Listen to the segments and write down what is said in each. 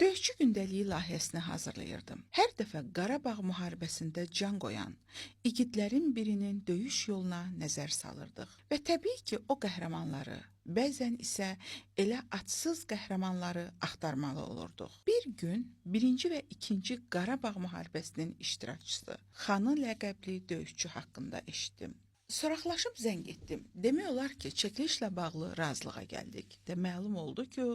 Döyüşçü gündəliyi layihəsini hazırlayırdım. Hər dəfə Qarabağ müharibəsində can qoyan igidlərin birinin döyüş yoluna nəzər salırdıq. Və təbii ki, o qəhrəmanları, bəzən isə elə adsız qəhrəmanları axtarmalı olurduq. Bir gün 1-ci və 2-ci Qarabağ müharibəsinin iştirakçısı Xanı ləqəbli döyüşçü haqqında eşitdim. Soraqlaşıb zəng etdim. Demək olar ki, çəkilişlə bağlı razılığa gəldik. Də məlum oldu ki,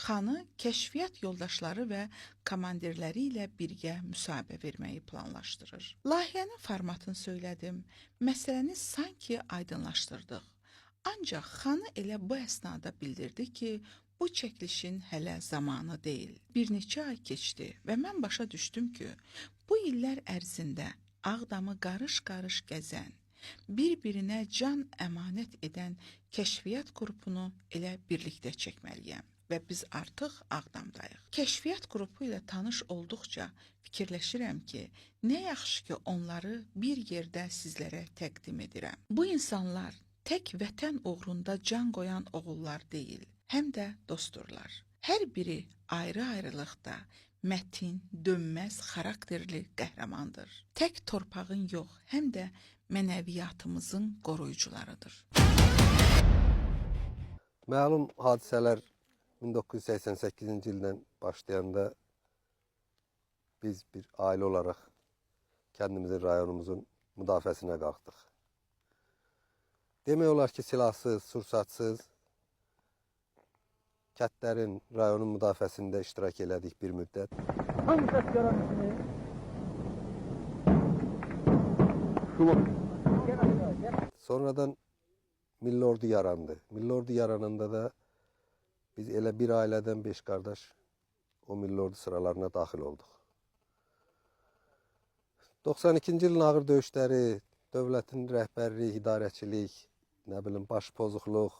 Xanı kəşfiyyat yoldaşları və komandirləri ilə birgə müsahibə verməyi planlaşdırır. Layihənin formatını söylədim. Məsələni sanki aydınlaşdırdıq. Ancaq Xanı elə bu əsnada bildirdi ki, bu çəkilişin hələ zamanı deyil. Bir neçə ay keçdi və mən başa düşdüm ki, bu illər ərzində Ağdamı qarış-qarış gəzən, bir-birinə can əmanət edən kəşfiyyat qrupunu elə birlikdə çəkməliyəm və biz artıq Ağdamdayıq. Kəşfiyyat qrupu ilə tanış olduqca fikirləşirəm ki, nə yaxşı ki onları bir yerdə sizlərə təqdim edirəm. Bu insanlar tək vətən uğrunda can qoyan oğullar deyil, həm də dostdurlar. Hər biri ayrı-ayrılıqda mətin, dönməz xarakterli qəhrəmandır. Tək torpağın yox, həm də mənəviyyatımızın qoruyucularıdır. Məlum hadisələr 1988-ci ildən başlayanda biz bir ailə olaraq kəndimizin, rayonumuzun müdafiəsinə qalxdıq. Demək olar ki, silahsız, sursatsız kəndlərin, rayonun müdafiəsində iştirak elədik bir müddət. Hangi ses görevlisini? Sonradan Milli Ordu yarandı. Milli Ordu yarananda da biz elə bir ailədən 5 qardaş o Milli Ordu sıralarına daxil olduq. 92-ci ilin ağır döyüşləri, dövlətin rəhbərliyi, idarəçilik, nə bilim, baş pozuqluq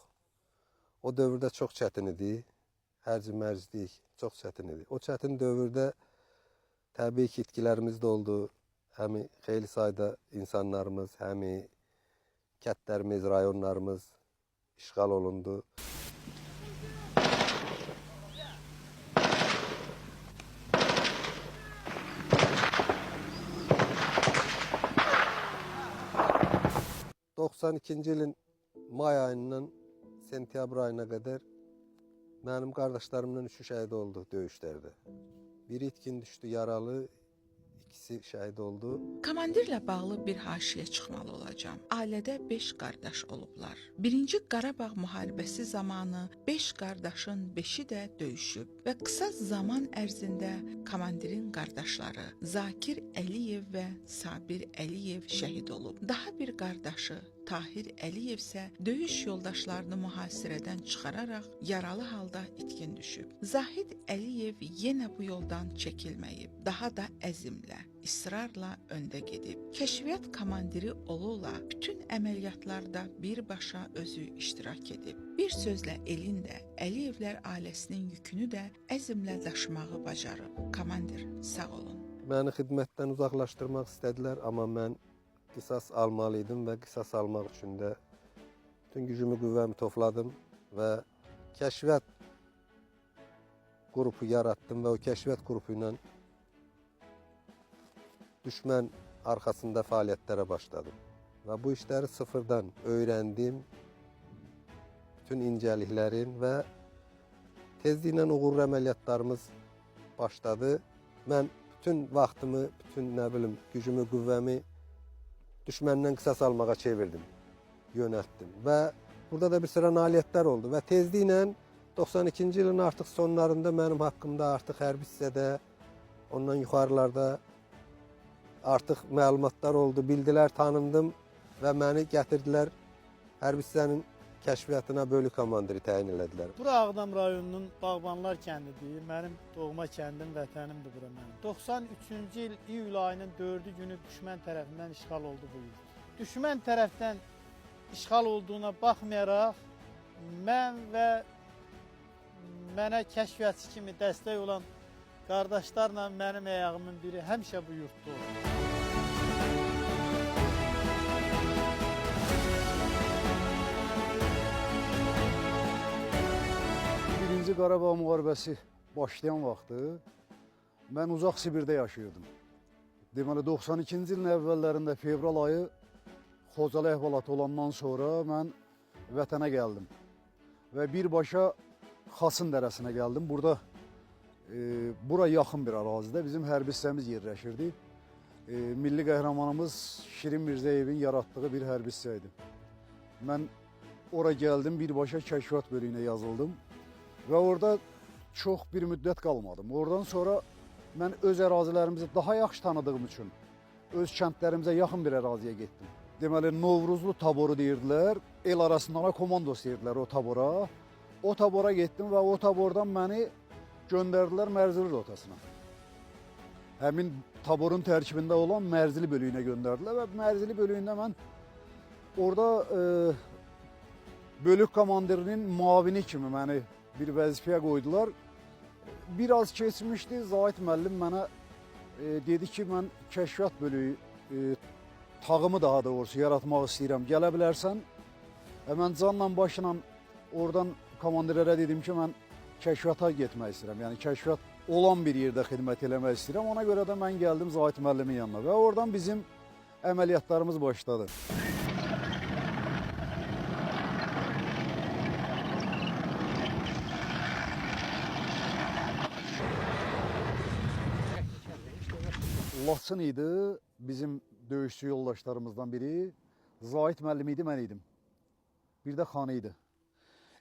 o dövrdə çox çətin idi. Hərc-mərclik çox çətin idi. O çətin dövrdə təbii ki, itkilərimiz də oldu. Həmi xeyli sayda insanlarımız, həmi kəndlərimiz, rayonlarımız işğal olundu. ...92-ci ilin may ayından sentyabr ayına qədər mənim qardaşlarımdan üçü şəhid oldu döyüşlərdə. Biri itkin düşdü yaralı, ikisi şəhid oldu. Komandirlə bağlı bir haşiyə çıxmalı olacağam. Ailədə 5 qardaş olublar. 1-ci Qarabağ müharibəsi zamanı 5 qardaşın 5-i də döyüşüb və qısa zaman ərzində komandirin qardaşları Zakir Əliyev və Sabir Əliyev şəhid olub. Daha bir qardaşı Tahir Əliyev isə döyüş yoldaşlarını mühasirədən çıxararaq yaralı halda itkin düşüb. Zahid Əliyev yenə bu yoldan çəkilməyib, daha da əzmlə, israrla öndə gedib. Kəşfiyyat komandiri ola-ola bütün əməliyyatlarda birbaşa özü iştirak edib. Bir sözlə elin də, Əliyevlər ailəsinin yükünü də əzmlə daşımağı bacarıb. Komandir, sağ olun. Məni xidmətdən uzaqlaşdırmaq istədilər, amma mən qisas almalıydım və qisas almaq üçün də bütün gücümü, qüvvəmi topladım və kəşfiyyat qrupu yaratdım və o kəşfiyyat qrupu ilə düşmən arxasında fəaliyyətlərə başladım. Və bu işləri sıfırdan öyrəndim, bütün incəliklərin və tezliklə uğurlu əməliyyatlarımız başladı. Mən bütün vaxtımı, bütün nə bilim, gücümü, qüvvəmi düşməndən qisas almağa çevirdim, yönəltdim və burada da bir sıra nailiyyətlər oldu və tezliklə 92-ci ilin artıq sonlarında mənim haqqımda artıq hərbi hissədə, ondan yuxarılarda artıq məlumatlar oldu, bildilər, tanındım və məni gətirdilər hərbi hissənin kəşfiyyatına bölük komandiri təyin elədilər. Bura Ağdam rayonunun Bağbanlar kəndidir. Mənim doğma kəndim, vətənimdir bura mənim. 93-cü il iyul ayının 4-ü günü düşmən tərəfindən işğal oldu bu yurt. Düşmən tərəfdən işğal olduğuna baxmayaraq mən və mənə kəşfiyyatçı kimi dəstək olan qardaşlarla mənim ayağımın biri həmişə bu yurtda oldu. Birinci Qarabağ müharibəsi başlayan vaxtı mən uzaq Sibirdə yaşayırdım. Deməli 92-ci ilin əvvəllərində fevral ayı Xocalı əhvalatı olandan sonra mən vətənə gəldim. Və birbaşa Xasın dərəsinə gəldim. Burada bura yaxın bir ərazidə bizim hərbi hissəmiz yerləşirdi. Milli qəhrəmanımız Şirin Mirzəyevin yaratdığı bir hərbi hissə idi. Mən ora gəldim, birbaşa kəşfiyyat bölüyünə yazıldım və orada çox bir müddət qalmadım. Oradan sonra mən öz ərazilərimizi daha yaxşı tanıdığım üçün öz kəndlərimizə yaxın bir əraziyə getdim. Deməli, Novruzlu taboru deyirdilər, el arasında ona komandos deyirdilər o tabora. O tabora getdim və o tabordan məni göndərdilər Mərzili rotasına. Həmin taborun tərkibində olan Mərzili bölüyünə göndərdilər və Mərzili bölüyündə mən orada bölük komandirinin müavini kimi məni bir vəzifəyə qoydular. Biraz keçmişdi, Zahid müəllim mənə dedi ki, mən kəşfiyyat bölüyü tağımı daha doğrusu yaratmaq istəyirəm, gələ bilərsən? Və mən canla başla oradan komandirlərə dedim ki, mən kəşfiyyata getmək istəyirəm. Yəni kəşfiyyat olan bir yerdə xidmət eləmək istəyirəm. Ona görə də mən gəldim Zahid müəllimin yanına və oradan bizim əməliyyatlarımız başladı. Laçın idi bizim döyüşçü yoldaşlarımızdan biri. Zahid müəllim idi, mən idim. Bir də Xanı idi.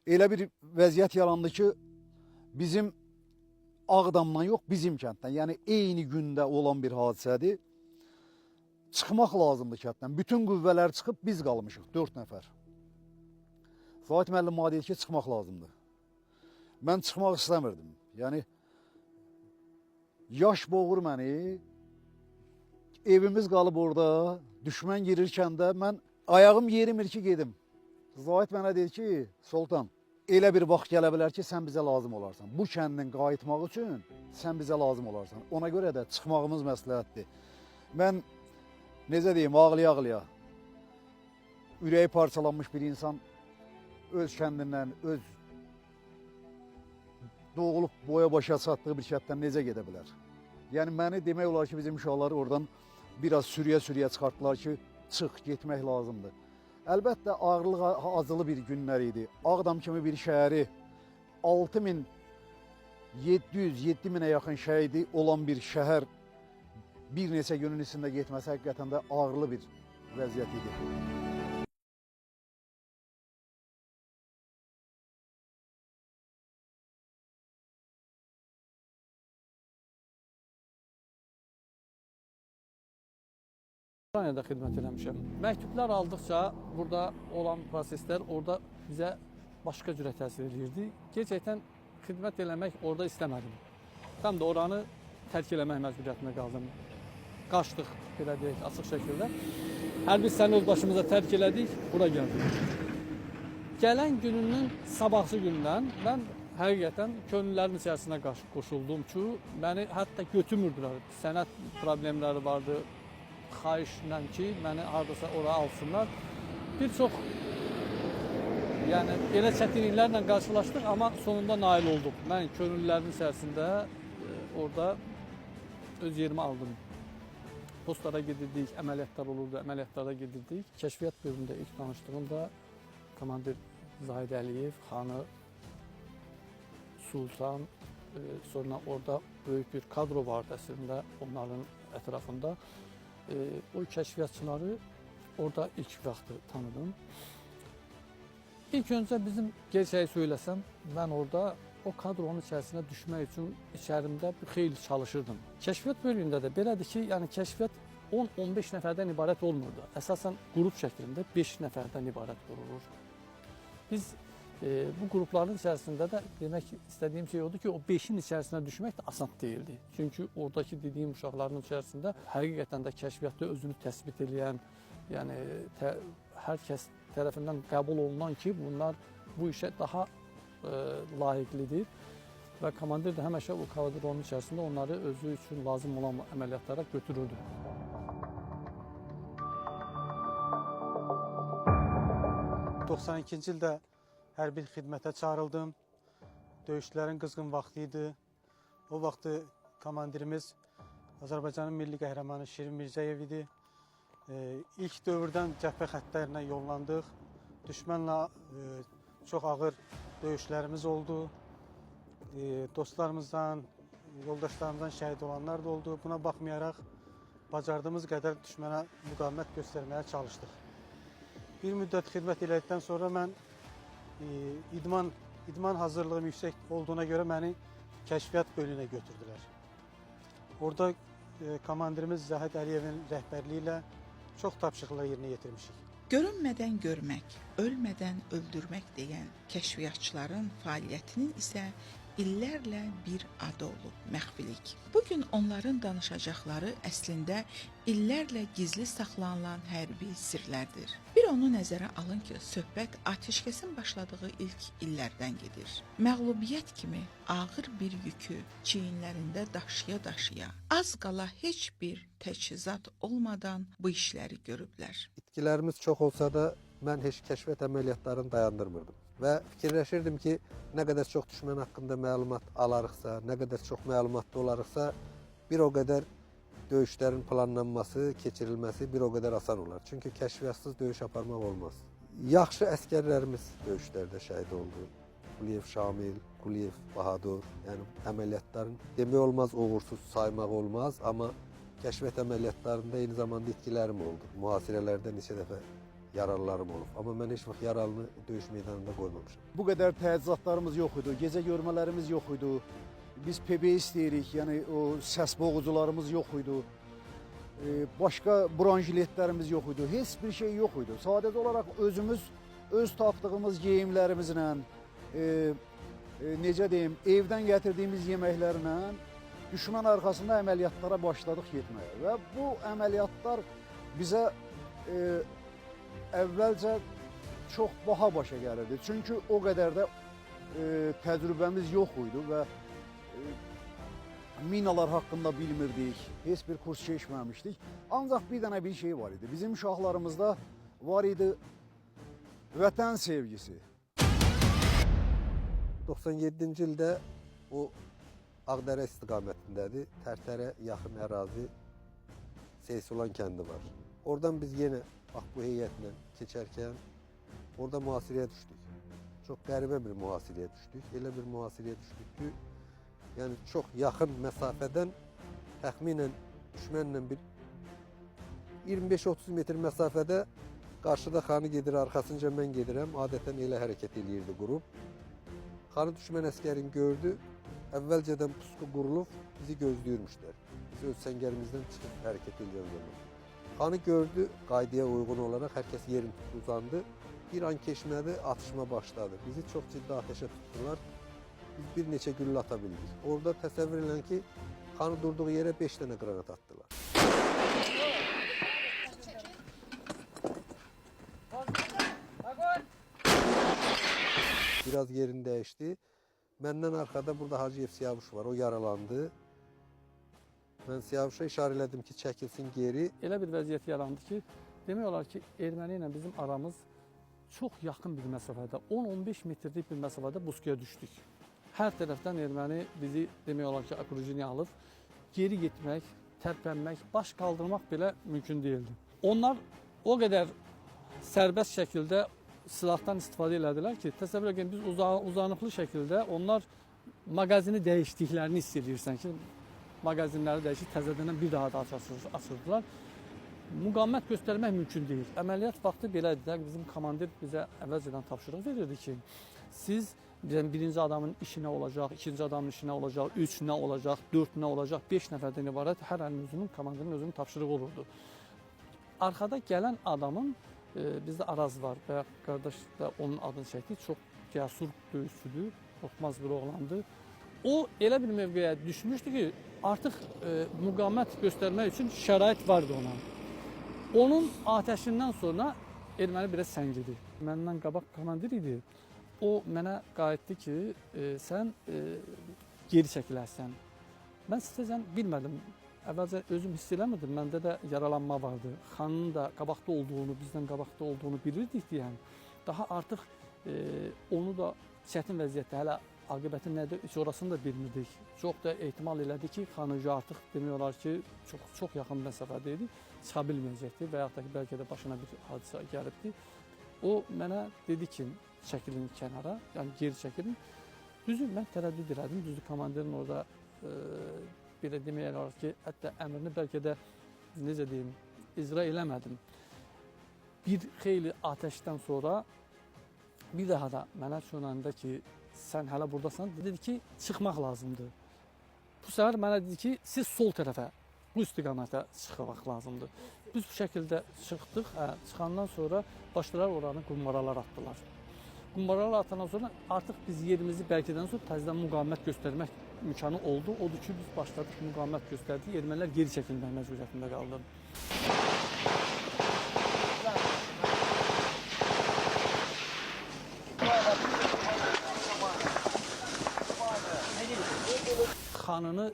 Elə bir vəziyyət yarandı ki, bizim Ağdamdan yox, bizim kənddən, yəni eyni gündə olan bir hadisədir. Çıxmaq lazımdır kənddən. Bütün qüvvələr çıxıb biz qalmışıq, 4 nəfər. Zahid müəllim mənə dedi ki, çıxmaq lazımdır. Mən çıxmaq istəmirdim. Yəni, yaş boğur məni. Evimiz qalıb orada, düşmən girirkən də mən ayağım yerimir ki, gedim. Zahid mənə dedi ki, Soltan, elə bir vaxt gələ bilər ki, sən bizə lazım olarsan. Bu kəndin qayıtmaq üçün sən bizə lazım olarsan. Ona görə də çıxmağımız məsləhətdir. Mən, necə deyim, ağlaya-ağlaya, ürəyi parçalanmış bir insan öz kəndindən, öz doğulub boya başa çatdığı bir kənddən necə gedə bilər? Yəni məni demək olar ki, bizim uşaqları oradan biraz sürüyə-sürüyə çıxartdılar ki, çıx, getmək lazımdır. Əlbəttə, ağırlıq acılı bir günlər idi. Ağdam kimi bir şəhəri 6700, 7000-ə yaxın şəhidi olan bir şəhər bir neçə günün içində getməsi həqiqətən də ağırlı bir vəziyyət idi. Ukraynada xidmət eləmişəm. Məktublar aldıqca burada olan proseslər orada bizə başqa cürə təsir eləyirdi. Gerçəkdən xidmət eləmək orada istəmədim. Tam da oranı tərk eləmək məcburiyyətinə qaldım. Qaçdıq, belə deyək, açıq şəkildə. Hərbi hissəni öz başımıza tərk elədik, bura gəldik. Gələn gününün sabahsı gündən mən həqiqətən könüllərin içərisinə qoşuldum ki, məni hətta götürmürdülər. Sənəd problemləri vardı, xahişlə ki, məni haradasa ora alsınlar. Bir çox, yəni elə çətinliklərlə qarşılaşdıq, amma sonunda nail olduq. Mən könüllülərin içərisində orada öz yerimi aldım. Postlara gedirdik, əməliyyatlar olurdu, əməliyyatlara gedirdik. Kəşfiyyat bölümündə ilk danışdığım da komandir Zahid Əliyev, Xanı Sultan, sonra orada böyük bir kadro vardı əslində onların ətrafında. O kəşfiyyatçıları orada ilk vaxtı tanıdım. İlk öncə bizim gerçəyi söyləsəm, mən orada o kadronun içərisinə düşmək üçün içərimdə bir xeyli çalışırdım. Kəşfiyyat bölüyündə də belədir ki, yəni kəşfiyyat 10-15 nəfərdən ibarət olmurdu. Əsasən qrup şəklində 5 nəfərdən ibarət olurdu. Biz bu qrupların içərisində də demək istədiyim şey odur ki, o 5-in içərisinə düşmək də asan deyildi. Çünki oradakı dediyim uşaqların içərisində həqiqətən də kəşfiyyatda özünü təsbit eləyən, yəni hər kəs tərəfindən qəbul olunan ki, bunlar bu işə daha layiqlidir və komandir də həmişə o kadronun içərisində onları özü üçün lazım olan əməliyyatlara götürürdü. ...92-ci ildə hərbi xidmətə çağırıldım. Döyüşlərin qızğın vaxtı idi. O vaxtı komandirimiz Azərbaycanın milli qəhrəmanı Şirin Mirzəyev idi. İlk dövrdən cəbhə xəttlərinə yollandıq. Düşmənlə çox ağır döyüşlərimiz oldu. Dostlarımızdan, yoldaşlarımızdan şəhid olanlar da oldu. Buna baxmayaraq bacardığımız qədər düşmənə müqavimət göstərməyə çalışdıq. Bir müddət xidmət elədikdən sonra mən idman hazırlığım yüksək olduğuna görə məni kəşfiyyat bölüyünə götürdülər. Orada komandirimiz Zahid Əliyevin rəhbərliyi ilə çox tapşırıqlar yerinə yetirmişik. Görünmədən görmək, ölmədən öldürmək deyən kəşfiyyatçıların fəaliyyətinin isə illərlə bir adı olub məxfilik. Bugün onların danışacaqları əslində illərlə gizli saxlanılan hərbi sirlərdir. Bir onu nəzərə alın ki, söhbət atəşkəsin başladığı ilk illərdən gedir. Məğlubiyyət kimi ağır bir yükü çiyinlərində daşıya-daşıya, az qala heç bir təchizat olmadan bu işləri görüblər. İtkilərimiz çox olsa da mən heç kəşfiyyat əməliyyatlarını dayandırmırdım. Və fikirləşirdim ki, nə qədər çox düşmən haqqında məlumat alarıqsa, nə qədər çox məlumatlı olarıqsa, bir o qədər döyüşlərin planlanması, keçirilməsi bir o qədər asan olar. Çünki kəşfiyyatsız döyüş aparmaq olmaz. Yaxşı əsgərlərimiz döyüşlərdə şəhid oldu. Quliyev Şamil, Quliyev Bahadur, yəni əməliyyatların demək olmaz uğursuz saymaq olmaz, amma kəşfiyyat əməliyyatlarında eyni zamanda itkilərim oldu. Mühasirələrdə neçə dəfə yaralılarım olub. Amma mən heç vaxt yaralını döyüş meydanında qoymamışam. Bu qədər təchizatlarımız yox idi, gecə görmələrimiz yox idi. Biz PBS deyirik, yəni o səs boğucularımız yox idi. Başqa bronjiletlərimiz yox idi. Heç bir şey yox idi. Sadəcə olaraq özümüz öz tapdığımız geyimlərimizlə, necə deyim, evdən gətirdiyimiz yeməklərlə düşmən arxasında əməliyyatlara başladıq getməyə. Və bu əməliyyatlar bizə əvvəlcə çox baha başa gəlirdi. Çünki o qədər də təcrübəmiz yox idi və minalar haqqında bilmirdik, heç bir kurs keçməmişdik. Ancaq bir dənə bir şey var idi. Bizim uşaqlarımızda var idi vətən sevgisi. 97-ci ildə o Ağdərə istiqamətindədir. Tərtərə yaxın ərazi Seysulan kəndi var. Oradan biz yenə bax bu heyətlə keçərkən orada mühasirəyə düşdük. Çox qəribə bir mühasirəyə düşdük. Elə bir mühasirəyə düşdük ki, yəni çox yaxın məsafədən təxminən düşmənlə bir 25-30 metr məsafədə qarşıda xanı gedir, arxasınca mən gedirəm. Adətən elə hərəkət eləyirdi qrup. Xanı düşmən əskərini gördü. Əvvəlcədən pusqu qurulub bizi gözləyirmişlər. Biz öz səngərimizdən çıxıb hərəkət eləyən zaman. Xanı gördü, qaydaya uyğun olaraq hər kəs yerini tutdu, uzandı. Bir an keçmədi, atışma başladı. Bizi çox ciddi atəşə tutdular. Biz bir neçə güllə ata bildik. Orada təsəvvür edin ki, xanı durduğu yerə 5 dənə qranat atdılar. Biraz yerini dəyişdi. Məndən arxada burada Hacıyev Siyavuş var, o yaralandı. Mən Siyavuşa işarə elədim ki, çəkilsin geri. Elə bir vəziyyət yarandı ki, demək olar ki, erməni ilə bizim aramız çox yaxın bir məsafədə, 10-15 metrlik bir məsafədə buskuya düşdük. Hər tərəfdən erməni bizi demək olar ki, okrujiniya alıb, geri getmək, tərpənmək, baş qaldırmaq belə mümkün deyildi. Onlar o qədər sərbəst şəkildə silahdan istifadə elədilər ki, təsəvvür edin, biz uzanıqlı şəkildə onlar maqazini dəyişdiklərini hiss edirsən ki, maqazinləri dəyişib təzədən bir daha da açırdılar. Müqavimət göstərmək mümkün deyil. Əməliyyat vaxtı belədir də, bizim komandir bizə əvvəlcədən tapşırıq verirdi ki, siz birinci adamın işi nə olacaq, ikinci adamın işi nə olacaq, 3 nə olacaq, 4 nə olacaq, 5 nəfərdən ibarət hər ərinin özünün, komandirin özünün tapşırığı olurdu. Arxada gələn adamın, bizdə Araz var və qardaş da onun adını çəkdik, çox cəsur döyüşçüdür, qorxmaz bir oğlandı. O elə bir mövqeyə düşmüşdü ki, artıq müqavimət göstərmək üçün şərait vardı ona. Onun atəşindən sonra erməni biraz səngidi. Məndən qabaq komandir idi. O mənə qayıtdı ki, sən geri çəkilərsən. Mən istəsən bilmədim. Əvvəlcə özüm hiss eləmirdim, məndə də yaralanma vardı. Xanın da qabaqda olduğunu, bizdən qabaqda olduğunu bilirdik deyən. Daha artıq onu da çətin vəziyyətdə hələ Aqibəti nədir, heç orasını da bilmirdik. Çox da ehtimal elədi ki, xanı artıq demək olar ki, çox yaxın məsafədə idi, çıxa bilməyəcəkdi və yaxud da ki, bəlkə də başına bir hadisə gəlibdi. O mənə dedi ki, çəkilin kənara, yəni geri çəkilin. Düzü, mən tərəddüd elədim. Düzdür, komandirin orada belə demək olar ki, hətta əmrini bəlkə də, necə deyim, icra eləmədim. Bir xeyli atəşdən sonra bir daha da mənə çönəndə ki, sən hələ buradasan, dedi ki, çıxmaq lazımdır. Bu səfər mənə dedi ki, siz sol tərəfə, bu istiqamətə çıxmaq lazımdır. Biz bu şəkildə çıxdıq. Çıxandan sonra başladılar oranı qumbaralar atdılar. Qumbaralar atandan sonra artıq biz yerimizi bərkidən sonra təzədən müqavimət göstərmək imkanı oldu. Odur ki, biz başladıq, müqavimət göstərdik. Ermənilər geri çəkilmək məcburiyyətində qaldı. Xanını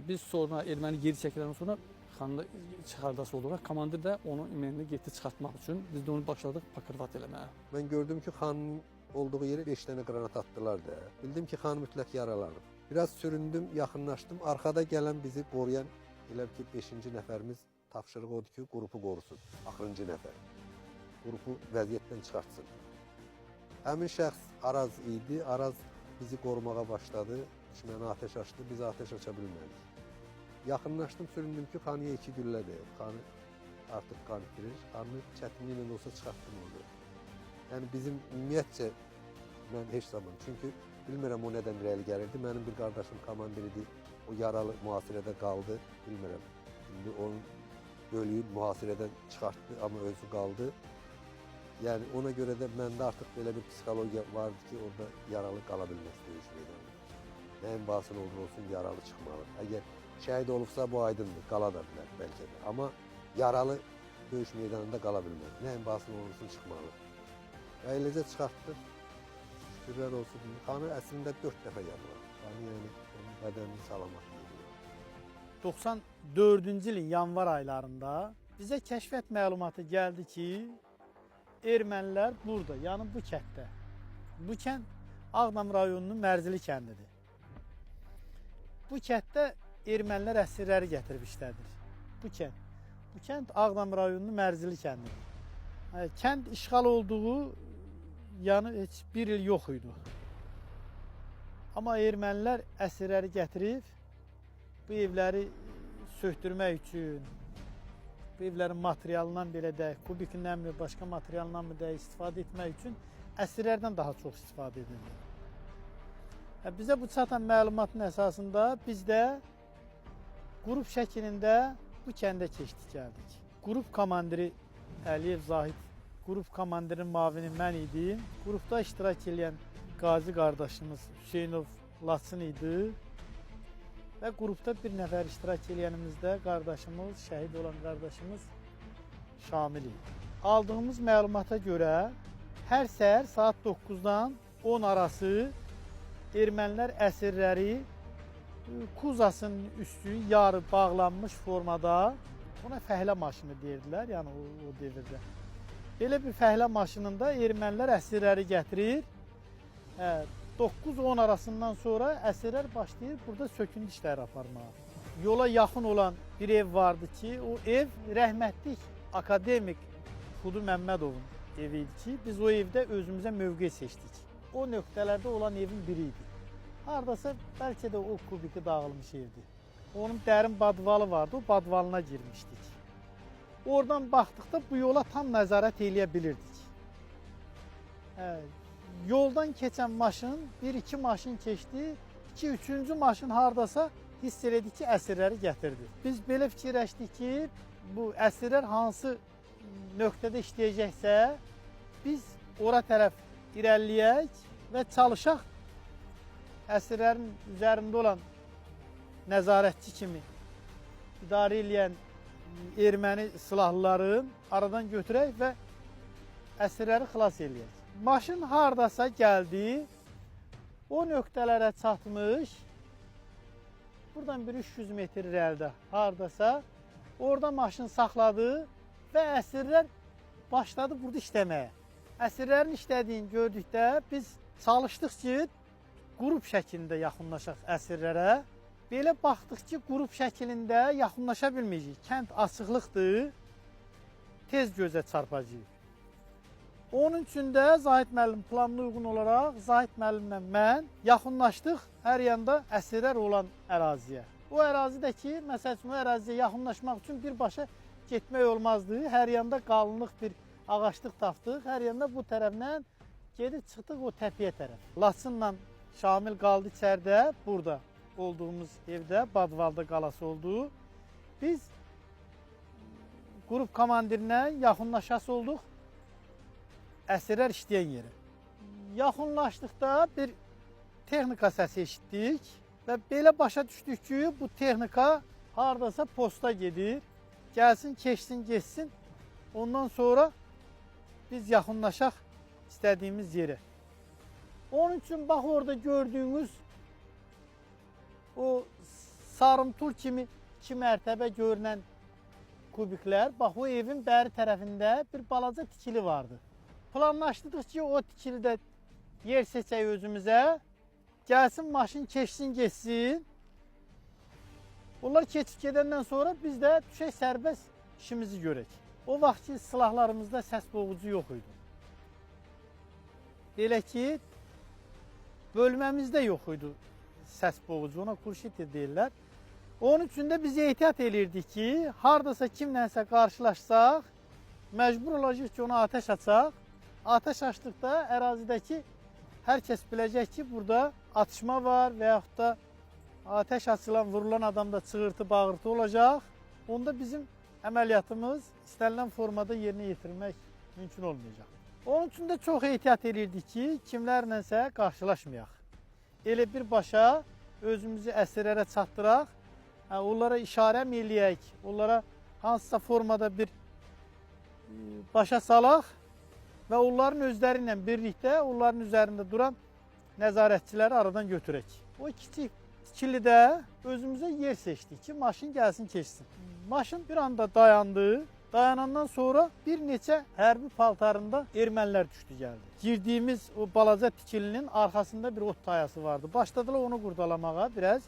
biz sonra erməni geri çəkiləndən sonra xanını çıxardası olduq. Komandir də onun imenini getdi çıxartmaq üçün. Biz də onu başladıq pakrvat eləməyə. Mən gördüm ki, xanın olduğu yerə 5 dənə qranat atdılar da. Bildim ki, xan mütləq yaralanıb. Biraz süründüm, yaxınlaşdım. Arxada gələn bizi qoruyan, elə ki, 5-ci nəfərimiz tapşırığı odur ki, qrupu qorusun. Axırıncı nəfər. Qrupu vəziyyətdən çıxartsın. Həmin şəxs Araz idi. Araz bizi qorumağa başladı. Düşmənə atəş açdı, biz atəş aça bilmədik. Yaxınlaşdım, süründüm ki, xanıya 2 güllə dəyib. Xanı artıq qan itirir. Xanı çətinliklə də olsa çıxartdım orada. Yəni bizim ümumiyyətcə, mən heç zaman, çünki bilmirəm o nədən irəli gəlirdi. Mənim bir qardaşım komandir idi, o yaralı mühasirədə qaldı, bilmirəm. İndi onun bölüyü mühasirədən çıxartdı, amma özü qaldı. Yəni ona görə də məndə artıq belə bir psixologiya vardı ki, orada yaralı qala bilməz döyüş meydanında. Nəyin bahasına olur olsun yaralı çıxmalı. Əgər şəhid olubsa bu aydındır, qala da bilər bəlkə də. Amma yaralı döyüş meydanında qala bilməz. Nəyin bahasına olur olsun çıxmalı. Və eləcə çıxartdıq. Şükürlər olsun. Xanı əslində 4 dəfə yaralandı. Xanı yəni onun bədənini salamat yedi. 94-cü ilin yanvar aylarında bizə kəşfiyyat məlumatı gəldi ki, ermənilər burada, yəni bu kənddə. Bu kənd Ağdam rayonunun Mərzili kəndidir. Bu kənddə ermənilər əsirləri gətirib işlədir. Bu kənd. Bu kənd Ağdam rayonunun Mərzili kəndidir. Kənd işğal olduğu yəni heç bir il yox idi. Amma ermənilər əsirləri gətirib bu evləri söktürmək üçün, bu evlərin materialından belə deyək, kubikindən mi, başqa materialından mı deyək, istifadə etmək üçün əsirlərdən daha çox istifadə edildi. Bizə bu çatan məlumatın əsasında biz də qrup şəklində bu kəndə keçdik, gəldik. Qrup komandiri Əliyev Zahid, qrup komandirinin mavini mən idim. Qrupda iştirak edən qazi qardaşımız Hüseynov Laçın idi. Və qrupda bir nəfər iştirak eləyənimizdə qardaşımız, şəhid olan qardaşımız Şamil idi. Aldığımız məlumata görə hər səhər saat 9-dan 10 arası ermənilər əsirləri kuzasının üstü yarı bağlanmış formada, ona fəhlə maşını deyirdilər, yəni o devirdə. Belə bir fəhlə maşınında ermənilər əsirləri gətirir. 9-10 arasından sonra əsirlər başlayır burada söküntü işləri aparmağa. Yola yaxın olan bir ev vardı ki, o ev rəhmətlik akademik Xudu Məmmədovun evi idi ki, biz o evdə özümüzə mövqe seçdik. O nöqtələrdə olan evin biri idi. Hardasa bəlkə də o kubiki dağılmış evdir. Onun dərin badvalı vardı, o badvalına girmişdik. Oradan baxdıqda bu yola tam nəzarət eləyə bilirdik. Yoldan keçən maşın, bir-iki maşın keçdi, iki-üçüncü maşın hardasa hiss elədik ki, əsirləri gətirdi. Biz belə fikirləşdik ki, bu əsirlər hansı nöqtədə işləyəcəksə, biz ora tərəf irəliləyək və çalışaq əsirlərin üzərində olan nəzarətçi kimi idarə eləyən erməni silahlıların aradan götürək və əsirləri xilas eləyək. Maşın hardasa gəldi, o nöqtələrə çatmış, buradan bir 300 metr irəlidə hardasa, orada maşın saxladı və əsirlər başladı burada işləməyə. Əsirlərin işlədiyini gördükdə biz çalışdıq ki, qrup şəklində yaxınlaşaq əsirlərə. Belə baxdıq ki, qrup şəklində yaxınlaşa bilməyəcəyik. Kənd açıqlıqdır, tez gözə çarpacağıq. Onun üçün də Zahid müəllim planına uyğun olaraq Zahid müəllimlə mən yaxınlaşdıq hər yanda əsirlər olan əraziyə. O ərazidə ki, məsəl üçün o əraziyə yaxınlaşmaq üçün birbaşa getmək olmazdı. Hər yanda qalınlıq bir ağaclıq tapdıq. Hər yanda bu tərəfdən gedib çıxdıq o təpəyə tərəf. Laçınla Şamil qaldı içəridə, burada olduğumuz evdə, Badvalda qalası oldu. Biz qrup komandirinə yaxınlaşası olduq əsirlər işləyən yerə. Yaxınlaşdıqda bir texnika səsi eşitdik və belə başa düşdük ki, bu texnika hardasa posta gedir. Gəlsin, keçsin, getsin. Ondan sonra biz yaxınlaşaq istədiyimiz yerə. Onun üçün bax orada gördüyünüz o sarımtul kimi iki mərtəbə görünən kubiklər, bax o evin bəri tərəfində bir balaca tikili vardı. Planlaşdırdıq ki, o tikilidə yer seçək özümüzə. Gəlsin maşın keçsin, getsin. Onlar keçib gedəndən sonra biz də düşək sərbəst işimizi görək. O vaxt ki, silahlarımızda səs boğucu yox idi. Belə ki, bölməmizdə yox idi səs boğucu, ona kurşit deyirlər. Onun üçün də biz ehtiyat elirdik ki, hardasa kimlənsə qarşılaşsaq, məcbur olacaq ki, ona atəş açaq. Atəş açdıqda ərazidəki hər kəs biləcək ki, burada atışma var və yaxud da atəş açılan, vurulan adamda çığırtı, bağırtı olacaq. Onda bizim əməliyyatımız istənilən formada yerinə yetirmək mümkün olmayacaq. Onun üçün də çox ehtiyat elirdik ki, kimlərlənsə qarşılaşmayaq. Elə birbaşa özümüzü əsirlərə çatdıraq, onlara işarə mi eləyək, onlara hansısa formada bir başa salaq və onların özləri ilə birlikdə onların üzərində duran nəzarətçiləri aradan götürək. O kiçik tikilidə özümüzə yer seçdik ki, maşın gəlsin, keçsin. Maşın bir anda dayandı. Dayanandan sonra bir neçə hərbi paltarında ermənilər düşdü gəldi. Girdiyimiz o balaca tikilinin arxasında bir ot tayası vardı. Başladılar onu qurdalamağa biraz.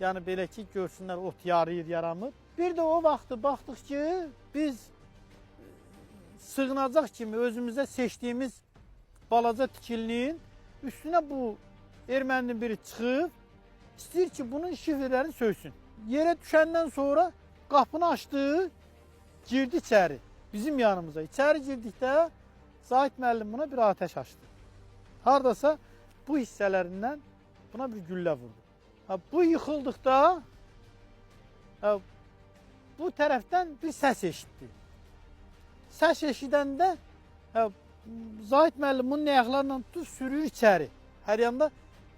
Yəni belə ki, görsünlər ot yarıyır, yaramır. Bir də o vaxtı baxdıq ki, biz sığınacaq kimi özümüzə seçdiyimiz balaca tikilinin üstünə bu erməninin biri çıxıb, istəyir ki, bunun şifrlərini söysün. Yerə düşəndən sonra qapını açdı, girdi içəri, bizim yanımıza. İçəri girdikdə Zahid müəllim buna bir atəş açdı. Hardasa bu hissələrindən buna bir güllə vurdu. Ha, bu yıxıldıqda bu tərəfdən bir səs eşitdi. Səs eşidəndə Zahid müəllim bunun ayaqlarla tutub sürür içəri. Hər yanda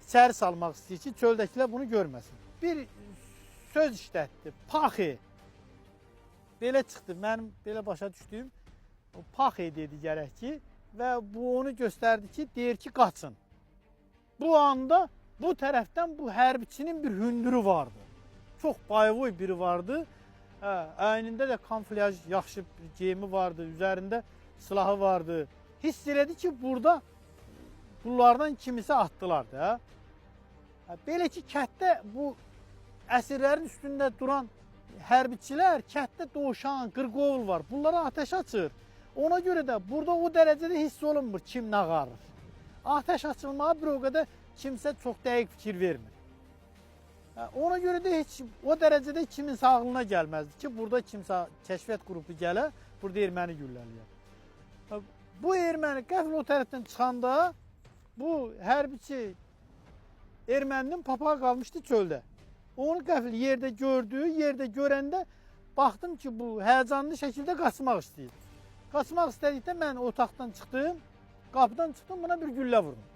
içəri salmaq istəyir ki, çöldəkilər bunu görməsin. Bir söz işlətdi, paxi. Belə çıxdı, mənim belə başa düşdüyüm o paxi dedi gərək ki və bu onu göstərdi ki, deyir ki, qaçın. Bu anda bu tərəfdən bu hərbiçinin bir hündürü vardı. Çox bayvoy biri vardı. Əynində də kamuflyaj yaxşı bir geyimi vardı, üzərində silahı vardı. Hiss elədi ki, burada bunlardan kimisə atdılar da. Belə ki, kənddə bu əsirlərin üstündə duran hərbiçilər, kənddə dovşan, qırqovul var. Bunlara atəş açır. Ona görə də burada o dərəcədə hiss olunmur kim nə qarır. Atəş açılmağa bir o qədər kimsə çox dəqiq fikir vermir. Ona görə də heç o dərəcədə kiminsə ağlına gəlməzdi ki, burada kimsə kəşfiyyat qrupu gələ, burada erməni güllələyər. Bu erməni qəfil o tərəfdən çıxanda bu hərbiçi erməninin papağı qalmışdı çöldə. Onu qəfil yerdə gördü, yerdə görəndə baxdım ki, bu həyəcanlı şəkildə qaçmaq istəyir. Qaçmaq istədikdə mən otaqdan çıxdım, qapıdan çıxdım, buna bir güllə vurdum.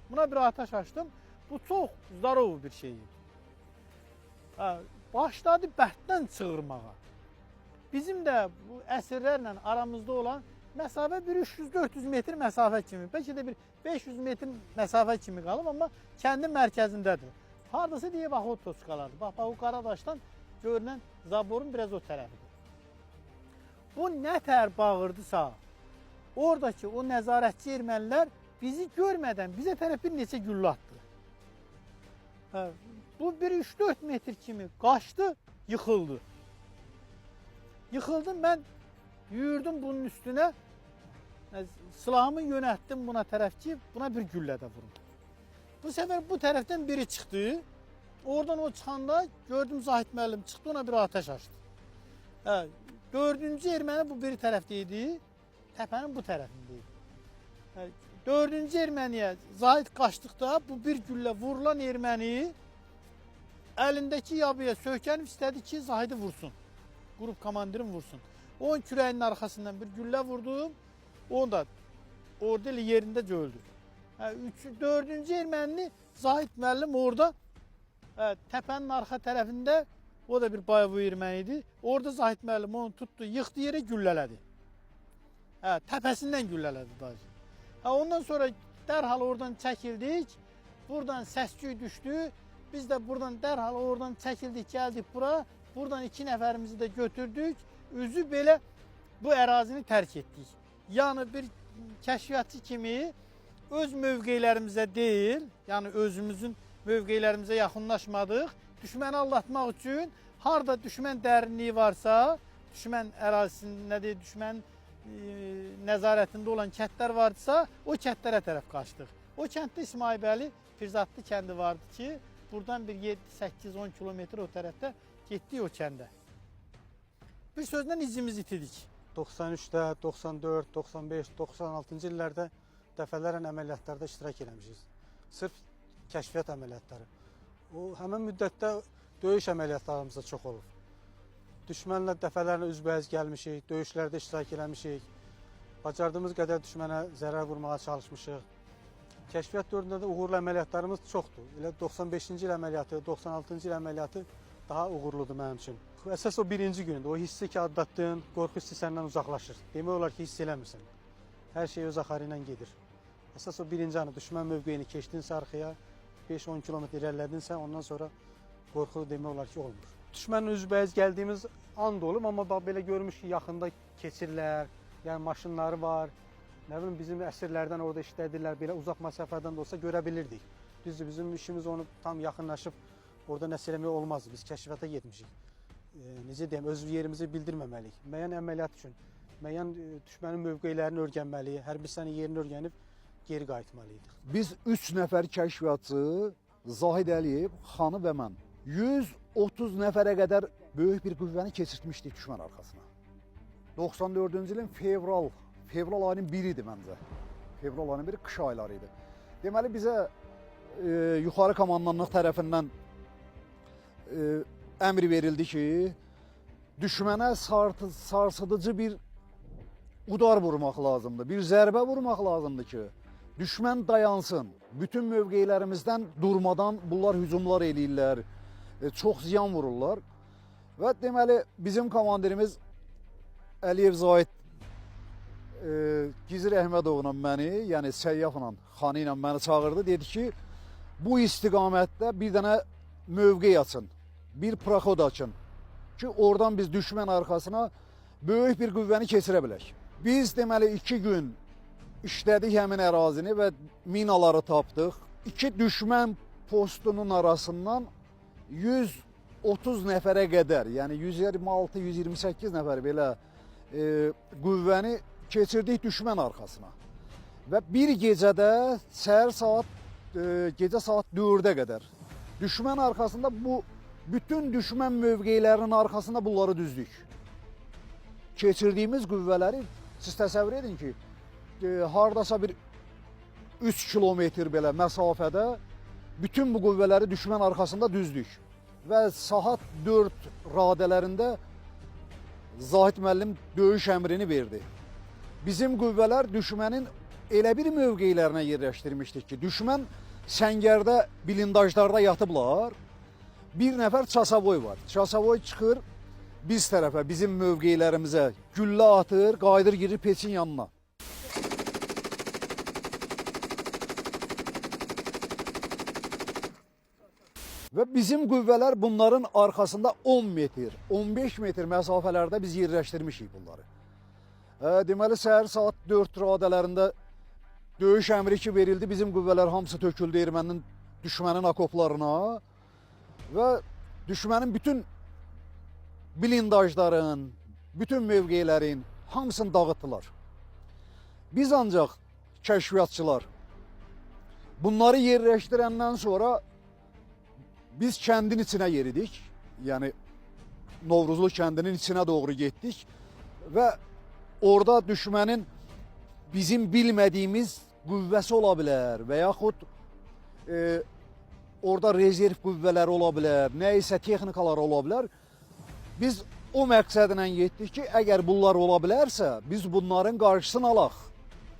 Buna bir atəş açdım. Bu çox zarov bir şey idi. Başladı bərddən çığırmağa. Bizim də bu əsirlərlə aramızda olan məsafə bir 300-400 metr məsafə kimi, bəlkə də bir 500 metr məsafə kimi qalıb, amma kəndin mərkəzindədir. Hardasa deyə bax o toçkalardır. Bax, bax o Qaradaşdan görünən zaborun biraz o tərəfidir. Bu nə tər bağırdısa, oradakı o nəzarətçi ermənilər bizi görmədən bizə tərəf bir neçə güllə atdı. Hə, bu bir 3-4 metr kimi qaçdı, yıxıldı. Yıxıldı, mən yürüdüm bunun üstünə. Silahımı yönəltdim buna tərəf ki, buna bir güllə də vurum. Bu səfər bu tərəfdən biri çıxdı. Oradan o çıxanda gördüm Zahid müəllim çıxdı, ona bir atəş açdı. Hə, dördüncü erməni bu biri tərəfdə idi, təpənin bu tərəfində idi. Hə, dördüncü erməniyə Zahid qaçdıqda bu bir güllə vurulan erməni əlindəki yabıya söykənib istədi ki, Zahidi vursun. Qrup komandirini vursun. Onun kürəyinin arxasından bir güllə vurdum. Onu da orada elə yerində öldü. Hə, dördüncü ermənini Zahid müəllim orada təpənin arxa tərəfində, o da bir bayvu erməni idi. Orada Zahid müəllim onu tutdu, yıxdı yerə, güllələdi. Hə, təpəsindən güllələdi daha. Hə, ondan sonra dərhal oradan çəkildik. Buradan səs-küy düşdü. Biz də buradan dərhal oradan çəkildik, gəldik bura. Buradan 2 nəfərimizi də götürdük. Üzü belə bu ərazini tərk etdik. Yəni bir kəşfiyyatçı kimi öz mövqelərimizə deyil, yəni özümüzün mövqelərimizə yaxınlaşmadıq. Düşməni aldatmaq üçün harda düşmən dərinliyi varsa, düşmən ərazisində deyil, düşmən nəzarətində olan kəndlər vardısa, o kəndlərə tərəf qaçdıq. O kənddə İsmailbəli Pirzatlı kəndi vardı ki, buradan bir 7, 8, 10 kilometr o tərəfdə getdik o kəndə. Bir sözlə izimizi itirdik. 93-də, 94, 95, 96-cı illərdə dəfələrlə əməliyyatlarda iştirak eləmişik. Sırf kəşfiyyat əməliyyatları. O həmin müddətdə döyüş əməliyyatlarımız da çox olub. Düşmənlə dəfələrlə üzbəüz gəlmişik, döyüşlərdə iştirak eləmişik. Bacardığımız qədər düşmənə zərər vurmağa çalışmışıq. Kəşfiyyat dövründə də uğurlu əməliyyatlarımız çoxdur. Elə 95-ci il əməliyyatı, 96-cı il əməliyyatı daha uğurludur mənim üçün. Əsas o birinci gündür. O hissi ki atlatdın, qorxu hissi səndən uzaqlaşır. Demək olar ki, hiss eləmirsən. Hər şey öz axarı ilə gedir. Əsas o birinci anı düşmən mövqeyini keçdinsə arxaya, 5-10 kilometr irəlilədinsə, ondan sonra qorxu demək olar ki, olmur. Düşmənlə üzbəüz gəldiyimiz an da olub, amma bax belə görmüş ki, yaxında keçirlər, yəni maşınları var. Nə bilim bizim əsirlərdən orada işlədirlər, belə uzaq məsafədən də olsa görə bilirdik. Düzdür, bizim işimiz onu tam yaxınlaşıb orada nəsə eləmək olmazdı. Biz kəşfiyyata getmişik. Necə deyim, öz yerimizi bildirməməliyik. Müəyyən əməliyyat üçün, müəyyən düşmənin mövqeylərini öyrənməliyik, hər bir sənin yerini öyrənib geri qayıtmalıydıq. Biz 3 nəfər kəşfiyyatçı, Zahid Əliyev, Xanı və mən 130 nəfərə qədər böyük bir qüvvəni keçirtmişdik düşmən arxasına. 94-cü ilin fevral ayının 1 idi məncə. Fevral ayının 1 qış ayları idi. Deməli bizə yuxarı komandanlıq tərəfindən əmr verildi ki, düşmənə sarsıdıcı bir udar vurmaq lazımdır, bir zərbə vurmaq lazımdır ki, düşmən dayansın. Bütün mövqeylərimizdən durmadan bunlar hücumlar eləyirlər, çox ziyan vururlar. Və deməli bizim komandirimiz Əliyev Zahid Gizir Əhmədovla məni, yəni Səyyafla, Xanı ilə məni çağırdı. Dedi ki, bu istiqamətdə bir dənə mövqey açın, bir proxod açın ki, oradan biz düşmən arxasına böyük bir qüvvəni keçirə bilək. Biz deməli 2 gün işlədik həmin ərazini və minaları tapdıq. 2 düşmən postunun arasından 130 nəfərə qədər, yəni 126-128 nəfər belə qüvvəni keçirdik düşmən arxasına. Və bir gecədə səhər saat, gecə saat 4-ə qədər düşmən arxasında bu bütün düşmən mövqeylərinin arxasında bunları düzdük. Keçirdiyimiz qüvvələri siz təsəvvür edin ki, hardasa bir 3 kilometr belə məsafədə bütün bu qüvvələri düşmən arxasında düzdük. Və saat 4 radələrində Zahid müəllim döyüş əmrini verdi. Bizim qüvvələr düşmənin elə bir mövqeylərinə yerləşdirmişdik ki, düşmən səngərdə, blindajlarda yatıblar. Bir nəfər çasavoy var. Çasavoy çıxır biz tərəfə, bizim mövqeylərimizə güllə atır, qayıdır girir peçin yanına. Və bizim qüvvələr bunların arxasında 10 metr, 15 metr məsafələrdə biz yerləşdirmişik bunları. Deməli, səhər saat 4 radələrində döyüş əmri ki verildi, bizim qüvvələr hamısı töküldü erməninin Düşmənin akoplarına və düşmənin bütün blindajların, bütün mövqelərin hamısını dağıtdılar. Biz ancaq kəşfiyyatçılar bunları yerləşdirəndən sonra biz kəndin içinə yeridik. Yəni Novruzlu kəndinin içinə doğru getdik və orada düşmənin bizim bilmədiyimiz qüvvəsi ola bilər və yaxud orada rezerv qüvvələri ola bilər, nə isə texnikalar ola bilər. Biz o məqsədlə getdik ki, əgər bunlar ola bilərsə, biz bunların qarşısını alaq.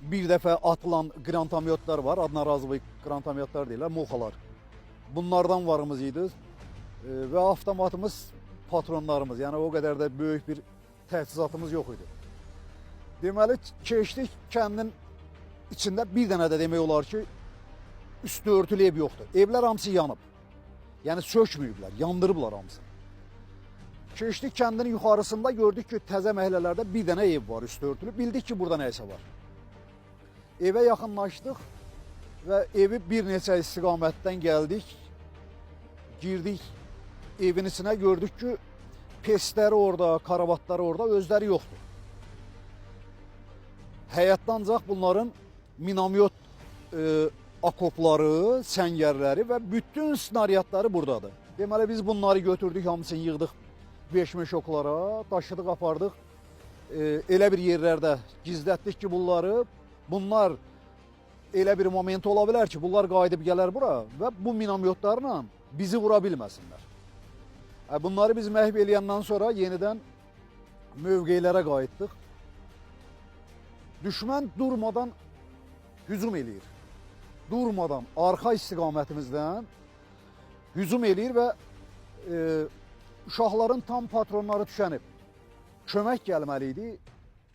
Bir dəfə atılan qrantamyotlar var, adnarazıvı qrantamyotlar deyirlər, moxalar. Bunlardan varımız idi və avtomatımız, patronlarımız, yəni o qədər də böyük bir təchizatımız yox idi. Deməli, keçdik kəndin içində bir dənə də demək olar ki, üstü örtülü ev yoxdur. Evlər hamısı yanıb. Yəni sökməyiblər, yandırıblar hamısını. Keçdik kəndin yuxarısında gördük ki, təzə məhəllələrdə bir dənə ev var üstü örtülü. Bildik ki, burada nəsə var. Evə yaxınlaşdıq və evi bir neçə istiqamətdən gəldik. Girdik evin içinə, gördük ki, pesləri orada, karavatları orada, özləri yoxdur. Həyətdə ancaq bunların minamyot akopları, səngərləri və bütün snaryadları buradadır. Deməli biz bunları götürdük, hamısını yığdıq 5 meşoklara, daşıdıq, apardıq. Elə bir yerlərdə gizlətdik ki, bunları, bunlar elə bir moment ola bilər ki, bunlar qayıdıb gələr bura və bu minamyotlarla bizi vura bilməsinlər. Bunları biz məhv eləyəndən sonra yenidən mövqelərə qayıtdıq. Düşmən durmadan hücum eləyir. Durmadan arxa istiqamətimizdən hücum eləyir və uşaqların tam patronları tükənib. Kömək gəlməli idi.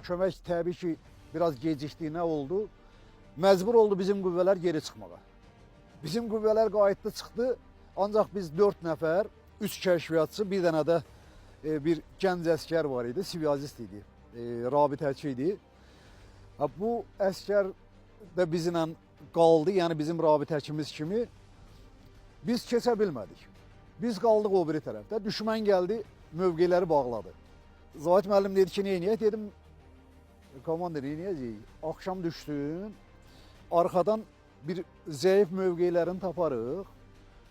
Kömək təbii ki, biraz gecikdi, nə oldu? Məcbur oldu bizim qüvvələr geri çıxmağa. Bizim qüvvələr qayıtdı, çıxdı. Ancaq biz 4 nəfər, 3 kəşfiyyatçı, bir dənə də bir gənc əskər var idi, siviyazist idi, rabitəçi idi. Bu əskər də bizimlə qaldı, yəni bizim rabitəçimiz kimi. Biz keçə bilmədik. Biz qaldıq o biri tərəfdə. Düşmən gəldi, mövqeləri bağladı. Zahid müəllim dedi ki, neyniyək? Dedim, komandir, neyniyəcəyik? Axşam düşsün, arxadan bir zəif mövqelərini taparıq.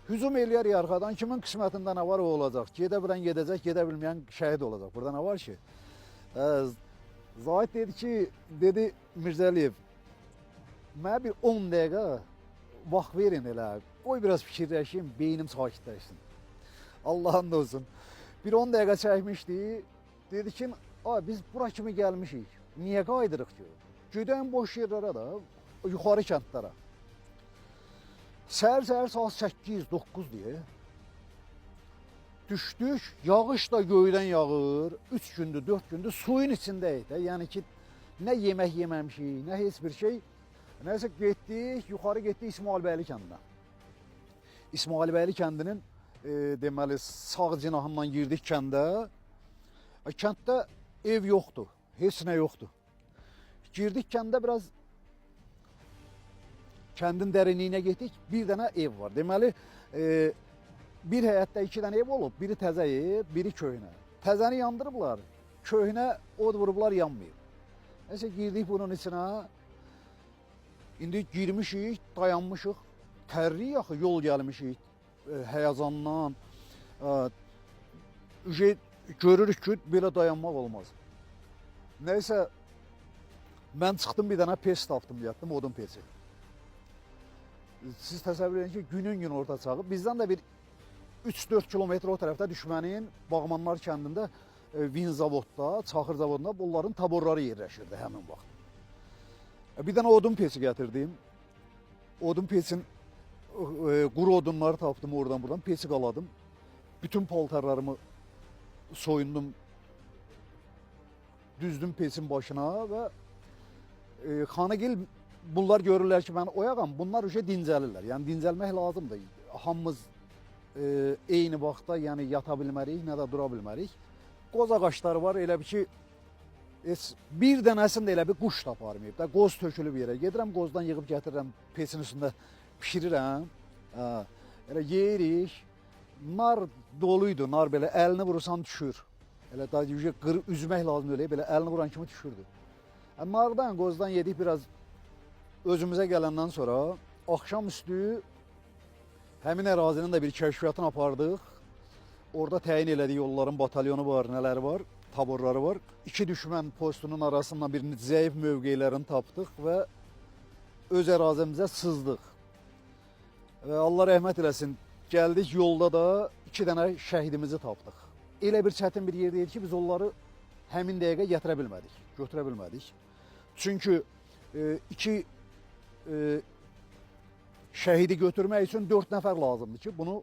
Hücum eləyərik arxadan, kimin qismətində nə var o olacaq. Gedə bilən gedəcək, gedə bilməyən şəhid olacaq. Burada nə var ki? Zahid dedi ki, dedi Mirzəliyev, mənə bir 10 dəqiqə vaxt verin elə. Qoy biraz fikirləşim, beynim sakitləşsin. Allah'ın da olsun. Bir 10 dəqiqə çəkmişdi. Dedi ki, biz bura kimi gəlmişik. Niyə qayıdırıq ki? Gedən boş yerlərə də, yuxarı kəndlərə. Səhər-səhər saat 8-9 deyə düşdük. Yağış da göydən yağır. 3 gündür, 4 gündür suyun içindəyik də. Yəni ki, nə yemək yeməmişik, nə heç bir şey. Nəysə getdik, yuxarı getdik İsmailbəyli kəndinə. İsmailbəyli kəndinin deməli sağ cinahından girdik kəndə. Kənddə ev yoxdur, heç nə yoxdur. Girdik kəndə biraz kəndin dərinliyinə getdik, bir dənə ev var. Deməli, bir həyətdə 2 dənə ev olub, biri təzə ev, biri köhnə. Təzəni yandırıblar, köhnə od vurublar, yanmayıb. Nəysə girdik bunun içinə. İndi girmişik, dayanmışıq, tərlik axı, yol gəlmişik həyəcandan. Görürük ki, belə dayanmaq olmaz. Nəysə, mən çıxdım bir dənə pes tapdım, yatdım, odun pesi. Siz təsəvvür edin ki, günün gün orta çağı. Bizdən də bir 3-4 kilometr o tərəfdə düşmənin Bağmanlar kəndində Vin zavodda, Çaxır zavodunda bunların taborları yerləşirdi həmin vaxt. Bir dənə odun pesi gətirdim. Odun pesin quru odunları tapdım oradan buradan. Pesi qaladım. Bütün paltarlarımı soyundum. Düzdüm pesin başına və Xanıgil bunlar görürlər ki, mən oyağam, bunlar uşa dincəlirlər. Yəni dincəlmək lazımdır. Hamımız eyni vaxtda yəni yata bilmərik, nə də dura bilmərik. Qoz ağacları var, elə bir ki, heç bir dənəsini də elə bir quş da aparmayıb da. Qoz tökülüb yerə. Gedirəm qozdan yığıb gətirirəm, pesin üstündə bişirirəm. Hə, elə yeyirik. Nar doluydu, nar belə əlini vurursan düşür. Elə daha qır üzmək lazım deyil, belə əlini vuran kimi düşürdü. Nardan, qozdan yedik biraz özümüzə gələndən sonra axşamüstü həmin ərazinin də bir kəşfiyyatını apardıq. Orada təyin elədik onların batalyonu var, nələri var, taborları var. İki düşmən postunun arasından bir zəif mövqelərini tapdıq və öz ərazimizə sızdıq. Və Allah rəhmət eləsin, gəldik yolda da 2 dənə şəhidimizi tapdıq. Elə bir çətin bir yerdə idi ki, biz onları həmin dəqiqə gətirə bilmədik, götürə bilmədik. Çünki 2 şəhidi götürmək üçün 4 nəfər lazımdır ki, bunu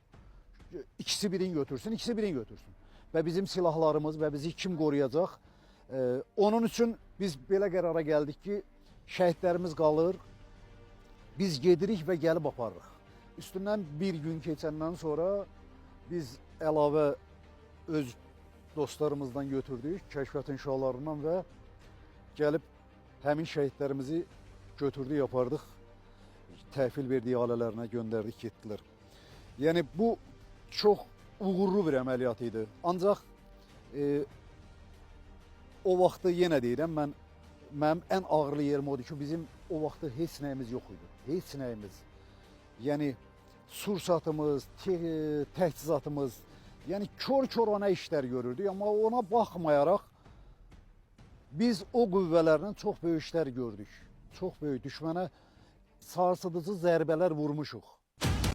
ikisi birini götürsün, ikisi birini götürsün. Və bizim silahlarımız və bizi kim qoruyacaq? Onun üçün biz belə qərara gəldik ki, şəhidlərimiz qalır, biz gedirik və gəlib aparırıq. Üstündən bir gün keçəndən sonra biz əlavə öz dostlarımızdan götürdük, kəşfiyyat inşalarından və gəlib həmin şəhidlərimizi götürdük, apardıq, təhvil verdiyi ailələrinə göndərdik, getdilər. Yəni bu çox uğurlu bir əməliyyat idi. Ancaq o vaxtı yenə deyirəm, mənim ən ağırlı yerim odur ki, bizim o vaxtı heç nəyimiz yox idi. Heç nəyimiz. Yəni sursatımız, təchizatımız, yəni kor-korana işlər görürdük, amma ona baxmayaraq biz o qüvvələrlə çox böyük işlər gördük. Çox böyük düşmənə sarsıdıcı zərbələr vurmuşuq.